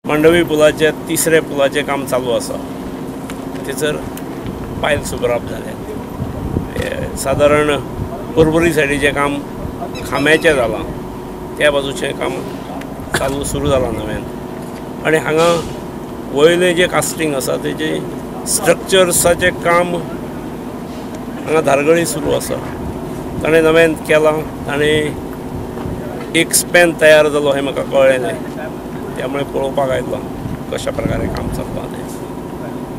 मांडवी पुलाचे तिसरे पुलाचें काम चालू आसा. थंयसर पायल सुबराप जाले. सादारण पर्वरी सायडीचें काम खांब्याचें जालां, त्या बाजूचें काम चालू सुरू जालां नव्यान. आनी हांगा वयलें जें कास्टींग आसा तेजें स्ट्रक्चर्साचें काम हांगा धारगळी सुरू आसा. ताणें नव्यान केलां, ताणें एक स्पॅन तयार जालो हें म्हाका कळ्ळें न्हय, त्यामुळे पळोवपाक आयलो कशा प्रकारे काम चल्लां तें.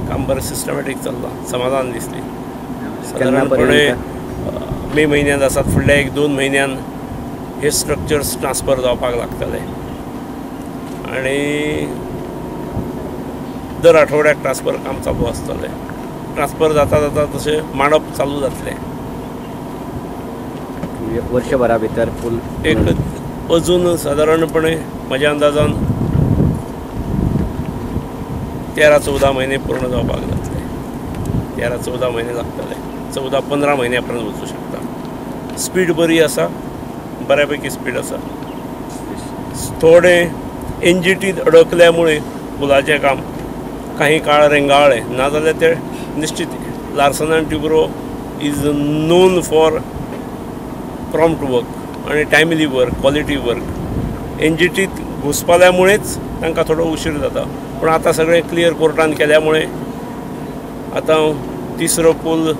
काम बरें सिस्टमॅटीक चल्लां, समाधान दिसलें. सादारणपणे मे म्हयन्यांत आसात, फुडल्या 1-2 म्हयन्यान हे स्ट्रक्चर्स ट्रान्सफर जावपाक लागतले आनी दर आठवड्याक ट्रान्सफर काम चालू आसतलें. ट्रान्सफर जाता जाता तशें मांडप चालू जातलें. वर्षभरा भितर पूल एक अजून सादारणपणे म्हज्या अंदाजान 13-14 म्हयने पूर्ण जावपाक जातले. 13-14 म्हयने लागतले, 14-15 म्हयन्या पर्यंत वचूं शकता. स्पीड बरी आसा, बऱ्यापैकी स्पीड आसा. थोडें एनजीटींत अडकल्यामुळे पुलाचें काम काही काळ रेंगाळ्ळें, नाजाल्यार तें निश्चित Larsen and Toubro is known for prompt work आनी टायमली वर्क, क्वॉलिटी वर्क. एनजीटींत घुसपाल्यामुळेच तांकां थोडो उशीर जाता, पूण आतां सगळें क्लियर कोर्टान केल्यामुळे आतां तिसरो पूल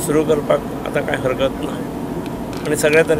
सुरू करपाक आतां कांय हरकत ना आनी सगळ्या तरेन.